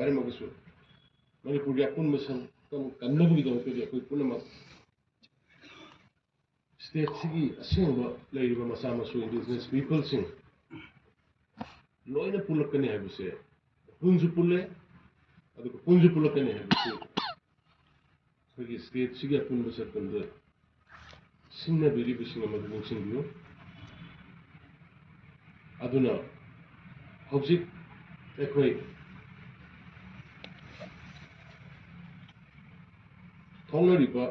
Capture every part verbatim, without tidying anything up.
ꯍꯥꯏꯔꯝꯃꯒꯁꯨ, ꯃꯅꯤꯄꯨꯔꯒꯤ ꯑꯄꯨꯟꯕ ꯁꯛꯇꯝ ꯀꯟꯅꯕꯒꯤꯗꯃꯛꯇꯗꯤ ꯑꯩꯈꯣꯏ ꯄꯨꯝꯅꯃꯛ ꯁ꯭ꯇꯦꯠꯁꯤꯒꯤ ꯑꯁꯦꯡꯕ ꯂꯩꯔꯤꯕ ꯃꯆꯥ ꯃꯁꯨ ꯏꯟꯗꯤꯖꯤꯅꯁ ꯄꯤꯄꯜꯁꯤꯡ ꯂꯣꯏꯅ ꯄꯨꯜꯂꯛꯀꯅꯤ ꯍꯥꯏꯕꯁꯦ, ꯄꯨꯟꯁꯨ ꯄꯨꯜꯂꯦ, ꯑꯗꯨꯒ ꯄꯨꯟꯁꯨ ꯄꯨꯜꯂꯛꯀꯅꯤ ꯍꯥꯏꯕꯁꯤ ꯑꯩꯈꯣꯏꯒꯤ ꯁ꯭ꯇꯦꯠꯁꯤꯒꯤ ꯑꯄꯨꯟꯕ ꯁꯛꯇꯝꯗ ꯁꯤꯡꯅꯕꯤꯔꯤꯕꯁꯤꯡ ꯑꯃꯗꯨ ꯅꯤꯡꯁꯤꯡꯕꯤꯌꯨ꯫ ꯑꯗꯨꯅ ꯍꯧꯖꯤꯛ ꯑꯩꯈꯣꯏ ꯊꯣꯛꯅꯔꯤꯕ,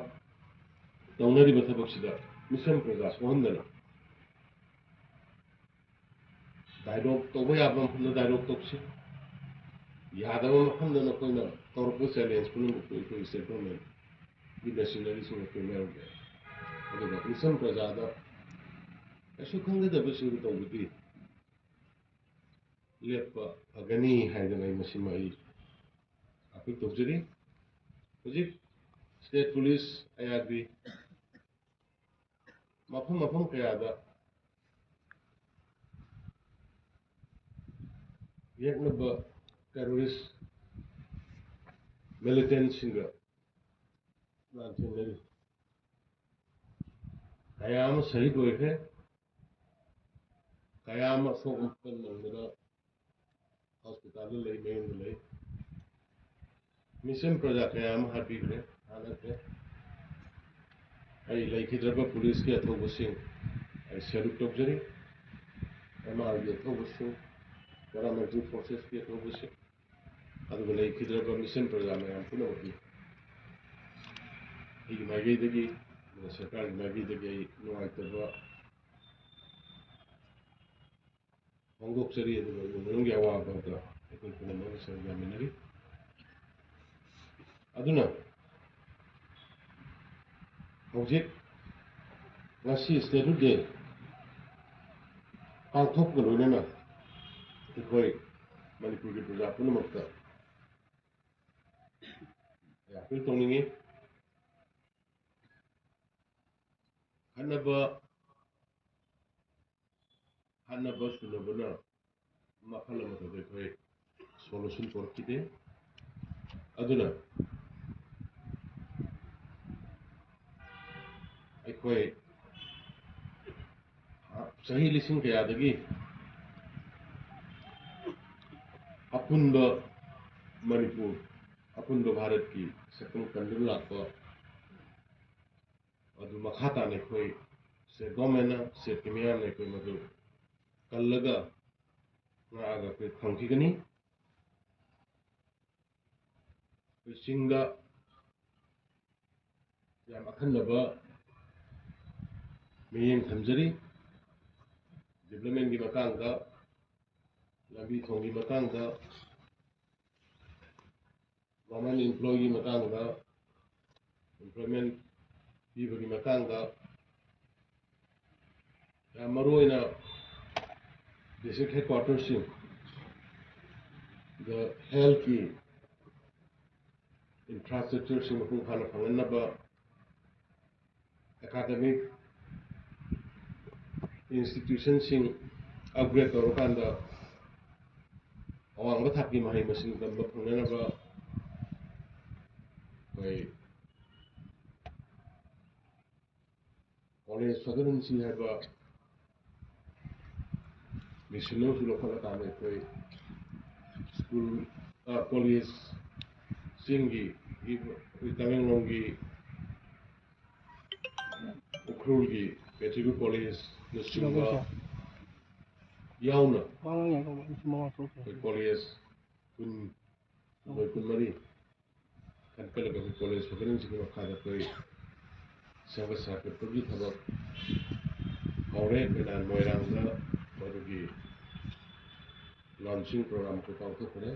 ꯇꯧꯅꯔꯤꯕ ꯊꯕꯛꯁꯤꯗ ꯃꯤꯁꯝ ꯄ꯭ꯔꯖꯥ ꯁꯣꯛꯍꯟꯗꯅ, ꯗꯥꯏꯂꯣꯒ ꯇꯧꯕ ꯌꯥꯕ ꯃꯐꯝꯗ ꯗꯥꯏꯂꯣꯒ ꯇꯧꯁꯤ, ꯌꯥꯗꯕ ꯃꯐꯝꯗ ꯅꯈꯣꯏꯅ ꯇꯧꯔꯛꯄ ꯆꯦꯂꯦꯟꯖ ꯄꯨꯝꯅꯃꯛꯇꯨ ꯑꯩꯈꯣꯏ ꯁ꯭ꯇꯦꯠ ꯒꯣꯔꯃꯦꯟꯒꯤ ꯃꯦꯁꯤꯅꯔꯤꯁꯤꯡ ꯑꯩꯈꯣꯏ ꯂꯩꯔꯝꯒꯦ꯫ ꯑꯗꯨꯒ ꯃꯤꯁꯝ ꯄ꯭ꯔꯖꯥꯗ ꯀꯩꯁꯨ ꯈꯪꯖꯗꯕꯁꯤꯡ ꯇꯧꯕꯗꯤ ꯂꯦꯞꯄ ꯐꯒꯅꯤ ꯍꯥꯏꯗꯅ ꯑꯩ ꯃꯁꯤꯃ ꯑꯩ ꯑꯄꯤꯜ ꯇꯧꯖꯔꯤ꯫ ꯍꯧꯖꯤꯛ ꯁ꯭ꯇꯦꯠ ꯄꯨꯂꯤꯁ, ꯑꯥꯏ ꯑꯥꯔ ꯕꯤ, ꯃꯐꯝ ꯃꯐꯝ ꯀꯌꯥꯗ ꯌꯦꯛꯅꯕ ꯇꯦꯔꯣꯔꯤꯁ ꯃꯤꯂꯤꯇꯦꯟꯁꯤꯡꯒ ꯂꯥꯟꯊꯦꯡꯅꯔꯤ꯫ ꯀꯌꯥ ꯑꯃ ꯁꯍꯤꯗ ꯑꯣꯏꯈ꯭ꯔꯦ, ꯀꯌꯥ ꯑꯃ ꯑꯁꯣꯛ ꯑꯄꯟ ꯅꯪꯗꯅ ꯍꯣꯁꯄꯤꯇꯥꯜꯗ ꯂꯩ, ꯃꯌꯨꯝꯗ ꯂꯩ꯫ ꯃꯤꯁꯝ ꯄ꯭ꯔꯖꯥ ꯀꯌꯥ ꯑꯃ ꯍꯥꯠꯄꯤꯈ꯭ꯔꯦ, ꯍꯥꯠꯅꯈ꯭ꯔꯦ꯫ ꯑꯩ ꯂꯩꯈꯤꯗ꯭ꯔꯕ ꯄꯨꯂꯤꯁꯀꯤ ꯑꯊꯧꯕꯁꯤꯡ ꯑꯩ ꯁꯦꯂꯨꯠ ꯇꯧꯖꯔꯤ꯫ ꯑꯦꯝ ꯑꯥꯔꯒꯤ ꯑꯊꯧꯕꯁꯤꯡ, ꯄꯦꯔꯥꯃꯤꯂꯤꯇꯔꯤ ꯐꯣꯔꯁꯦꯁꯀꯤ ꯑꯊꯧꯕꯁꯤꯡ, ꯑꯗꯨꯒ ꯂꯩꯈꯤꯗ꯭ꯔꯕ ꯃꯤꯁꯝ ꯄ꯭ꯔꯖꯥ ꯃꯌꯥꯝ ꯄꯨꯝꯅꯃꯛꯀꯤ ꯑꯩꯒꯤ ꯃꯥꯏꯀꯩꯗꯒꯤ, ꯑꯗꯨꯒ ꯁꯔꯀꯥꯔꯒꯤ ꯃꯥꯏꯀꯩꯗꯒꯤ ꯑꯩ ꯅꯨꯡꯉꯥꯏꯇꯕ ꯐꯣꯡꯗꯣꯛꯆꯔꯤ, ꯑꯗꯨꯒ ꯏꯃꯨꯡ ꯃꯅꯨꯡꯒꯤ ꯑꯋꯥꯕꯗ ꯑꯩꯈꯣꯏ ꯄꯨꯝꯅꯃꯛ ꯁꯔꯨꯛ ꯌꯥꯃꯤꯟꯅꯔꯤ꯫ ꯑꯗꯨꯅ ꯍꯧꯖꯤꯛ ꯉꯁꯤ ꯁ꯭ꯇꯦꯠꯍꯨꯗ ꯗꯦ ꯄꯥꯡꯊꯣꯛꯄꯒ ꯂꯣꯏꯅꯅ ꯑꯩꯈꯣꯏ ꯃꯅꯤꯄꯨꯔꯒꯤ ꯄ꯭ꯔꯖꯥ ꯄꯨꯝꯅꯃꯛꯇ ꯑꯩ ꯑꯄꯤꯜ ꯇꯧꯅꯤꯡꯉꯤ꯫ ꯈꯠꯅꯕ, ꯍꯥꯠꯅꯕ ꯁꯨꯅꯕꯅ ꯃꯈꯜ ꯑꯃꯈꯛ ꯑꯩꯈꯣꯏ ꯁꯣꯂꯨꯁꯟ ꯄꯨꯔꯛꯈꯤꯗꯦ꯫ ꯑꯗꯨꯅ ꯑꯩꯈꯣꯏ ꯆꯍꯤ ꯂꯤꯁꯤꯡ ꯀꯌꯥꯗꯒꯤ ꯑꯄꯨꯟꯕ ꯃꯅꯤꯄꯨꯔ, ꯑꯄꯨꯟꯕ ꯚꯥꯔꯠꯀꯤ ꯁꯛꯇꯝ ꯀꯟꯗꯨꯅ ꯂꯥꯛꯄ ꯑꯗꯨ ꯃꯈꯥ ꯇꯥꯅ ꯑꯩꯈꯣꯏ ꯁ꯭ꯇꯦꯠ ꯒꯣꯔꯃꯦꯟꯅ, ꯁ꯭ꯇꯦꯠꯀꯤ ꯃꯤꯌꯥꯝꯅ ꯑꯩꯈꯣꯏ ꯃꯗꯨ ꯀꯜꯂꯒ ꯉꯥꯛꯑꯒ ꯑꯩꯈꯣꯏ ꯊꯝꯈꯤꯒꯅꯤ꯫ ꯑꯩꯈꯣꯏ ꯆꯤꯡꯗ ꯌꯥꯝ ꯑꯈꯟꯅꯕ ꯃꯤꯠꯌꯦꯡ ꯊꯝꯖꯔꯤ꯫ ꯗꯤꯕ꯭ꯂꯞꯃꯦꯟꯒꯤ ꯃꯇꯥꯡꯗ, ꯂꯝꯕꯤ ꯊꯣꯡꯒꯤ ꯃꯇꯥꯡꯗ, ꯒꯣꯔꯃꯦꯟ ꯏꯝꯄ꯭ꯂꯣꯏꯒꯤ ꯃꯇꯥꯡꯗ, ꯑꯦꯝꯄ꯭ꯂꯣꯏꯃꯦꯟ ꯄꯤꯕꯒꯤ ꯃꯇꯥꯡꯗ, ꯌꯥꯝ ꯃꯔꯨ ꯑꯣꯏꯅ ꯗꯤꯁꯇ꯭ꯔꯤꯛ ꯍꯦꯗꯀ꯭ꯋꯥꯇꯔꯁꯤꯡ, ꯗ ꯍꯦꯜꯊꯀꯤ ꯏꯟꯐ꯭ꯔꯥꯁ꯭ꯇ꯭ꯔꯛꯆꯔꯁꯤꯡ ꯃꯄꯨꯡ ꯐꯥꯅ ꯐꯪꯍꯟꯅꯕ, ꯑꯦꯀꯥꯗꯃꯤꯛ ꯏꯟꯁꯇꯤꯇ꯭ꯌꯨꯁꯟꯁꯤꯡ ꯑꯞꯒ꯭ꯔꯦꯗ ꯇꯧꯔꯀꯥꯟꯗ ꯑꯋꯥꯡꯕ ꯊꯥꯛꯀꯤ ꯃꯍꯩ ꯃꯁꯤꯡ ꯇꯝꯕ ꯐꯪꯅꯅꯕ ꯑꯩꯈꯣꯏ ꯀꯣꯂꯦꯖ ꯐꯒꯠꯍꯟꯁꯤ ꯍꯥꯏꯕ ꯃꯤꯁꯟ ꯑꯃꯁꯨ ꯂꯧꯈꯠꯂꯀꯥꯟꯗ ꯑꯩꯈꯣꯏ ꯁ꯭ꯀꯨꯜ, ꯑ, ꯀꯣꯂꯦꯖ ꯆꯤꯡꯒꯤ, ꯑꯩꯈꯣꯏ ꯇꯃꯦꯡꯂꯣꯡꯒꯤ ꯎꯈ꯭ꯔꯨꯜꯒꯤ ꯄꯦꯇ꯭ꯔꯤꯌꯣꯇꯤꯛ ꯀꯣꯂꯦꯖꯅꯆꯤꯡꯕ ꯌꯥꯎꯅ ꯑꯩꯈꯣꯏ ꯀꯣꯂꯦꯖ ꯀꯨꯟ, ꯀꯨꯟꯃꯔꯤ ꯈꯟꯒꯠꯂꯒ ꯑꯩꯈꯣꯏ ꯀꯣꯂꯦꯖ ꯐꯒꯠꯍꯟꯁꯤꯒꯤ ꯃꯈꯥꯗ ꯑꯩꯈꯣꯏ ꯁꯦꯝꯒꯠ ꯁꯥꯒꯠꯄꯒꯤ ꯊꯕꯛ ꯍꯧꯔꯦ꯫ ꯑꯩꯈꯣꯏꯅ ꯃꯣꯏꯔꯥꯡꯗ ꯃꯗꯨꯒꯤ ꯂꯣꯟꯆꯤꯡ ꯄ꯭ꯔꯣꯒ꯭ꯔꯥꯝ ꯑꯩꯈꯣꯏ ꯄꯥꯡꯊꯣꯛꯈ꯭ꯔꯦ꯫